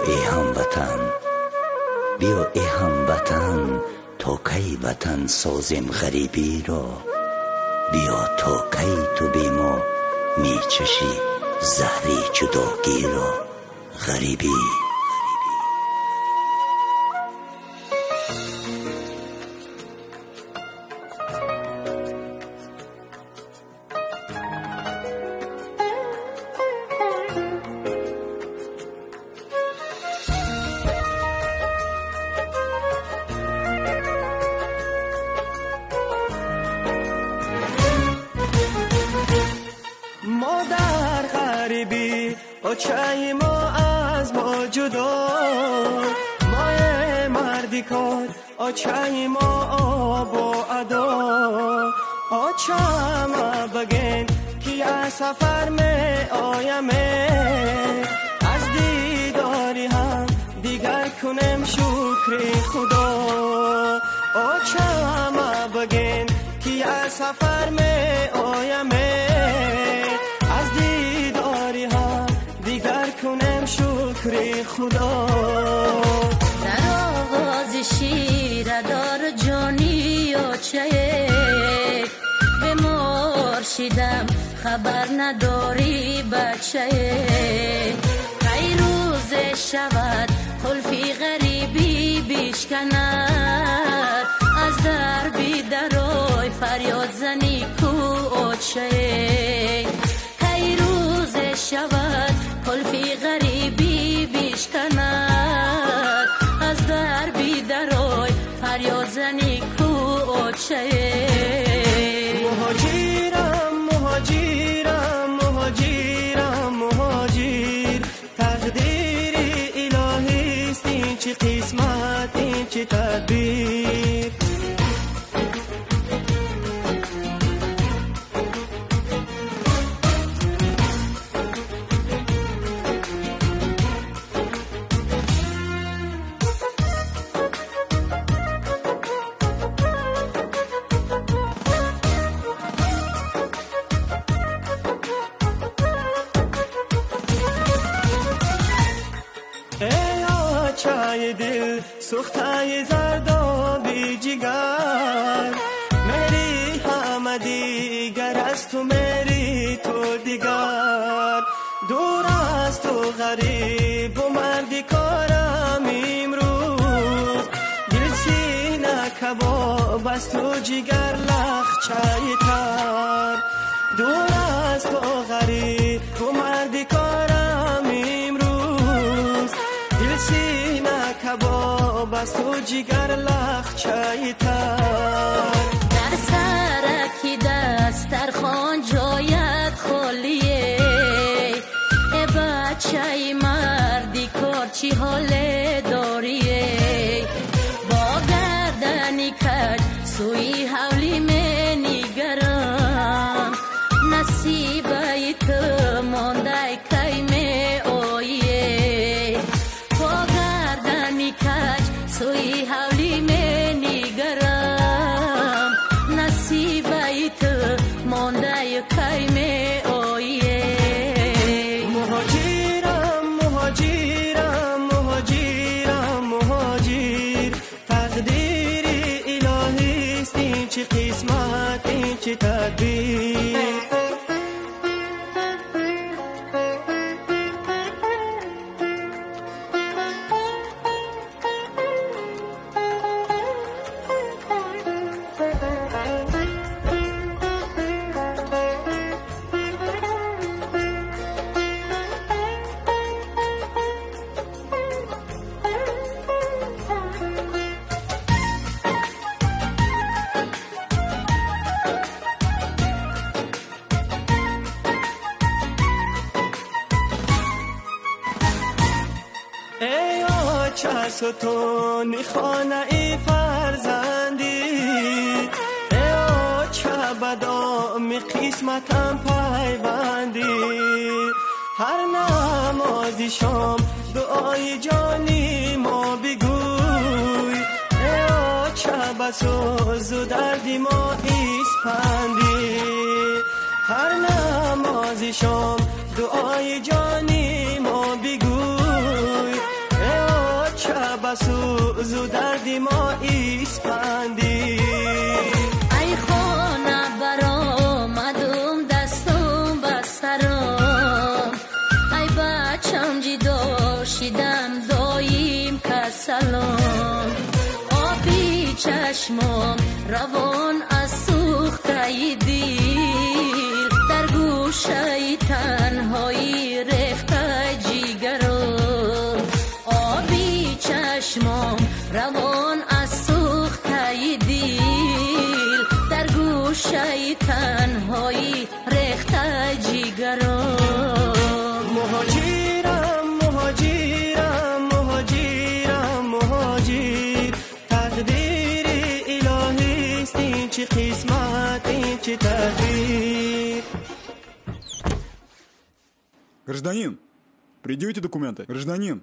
Биё эй ҳамватан, биё эй ҳамватан, то кай ватан созем ғарибиро, биё то кай ту бе мо мечашӣ заҳри ҷудогиро, ғарибӣ. Очаи мо аз мо ҷудо, мои марди кор, очаи мо обу адо. Очама баген ки аз сафар меояме, аз дидори ҳам дигар кунем шукри Худо. Очама баген ки аз сафар меояме, аз дидори ҳам дигар кунем шукри Худо. Дар оғози ширадор ҷони очае, бемор шидам хабар надорӣ бачае. Кай рӯзе шавад қулфи ғарибӣ бишканад, аз дарби дарой фарёд занӣ ку очае. Кай рӯзе шавад қулфи ғарибӣ бишканад, аз дарби дарой фарёд занӣ ку очае. Муҳоҷирам, муҳоҷирам, муҳоҷирам, муҳоҷир, тақдири илоҳист ин чӣ қисмат, ин чӣ тадбир. Чай дил сӯхтаи зардоби ҷигар, мери ҳама дигар аз ту, мери ту дигар. Дур аз ту ғарибу марди корам имрӯз, дил сина кабоб аз ту, ҷигар лахчаи тар. Дур аз ту ғарибу марди корам имрӯз, дил сина кабоб аз ту, ҷигар лахчаи тар. Дар сараки дастархон ҷоят холие, э бачаи марди кор чӣ ҳоле дорие? Бо гардани каҷ сӯи ҳавлӣ менигарам, насибаи ту мондай кай меоие. Бо гардани каҷ сӯи ҳавлӣ менигарам, насибаи ту мондай кай меоие. Муҳоҷирам, муҳоҷирам, муҳоҷирам, муҳоҷир, тақдири илоҳист ин чӣ қисмат, ин чӣ тадбир. Эй оча сутуни хонаи фарзандӣ, эй оча ба доми қисматам пайвандӣ. Ҳар намози шом дуои ҷони мо бигӯй, эй оча ба сӯзу дарди мо испандӣ. Ҳар намози шом дуои ҷони мо бигӯй, Дарди мо испанди. Ай хона баромадум, дастум ба саром, ай бачам ҷидо шидам, доим касалом. Оби чашмом равон аз сӯхтаи дил, дар гӯшаи танҳоӣ рехта ҷигаром. Оби чашмом равон аз сӯхтаи дил, дар гӯшаи танҳоӣ рехта ҷигаром. Муҳоҷирам, муҳоҷирам, муҳоҷирам, муҳоҷир, тақдири илоҳист ин чӣ қисмат, ин чӣ тақдир. Гражданин, предъявите документы. Гражданин,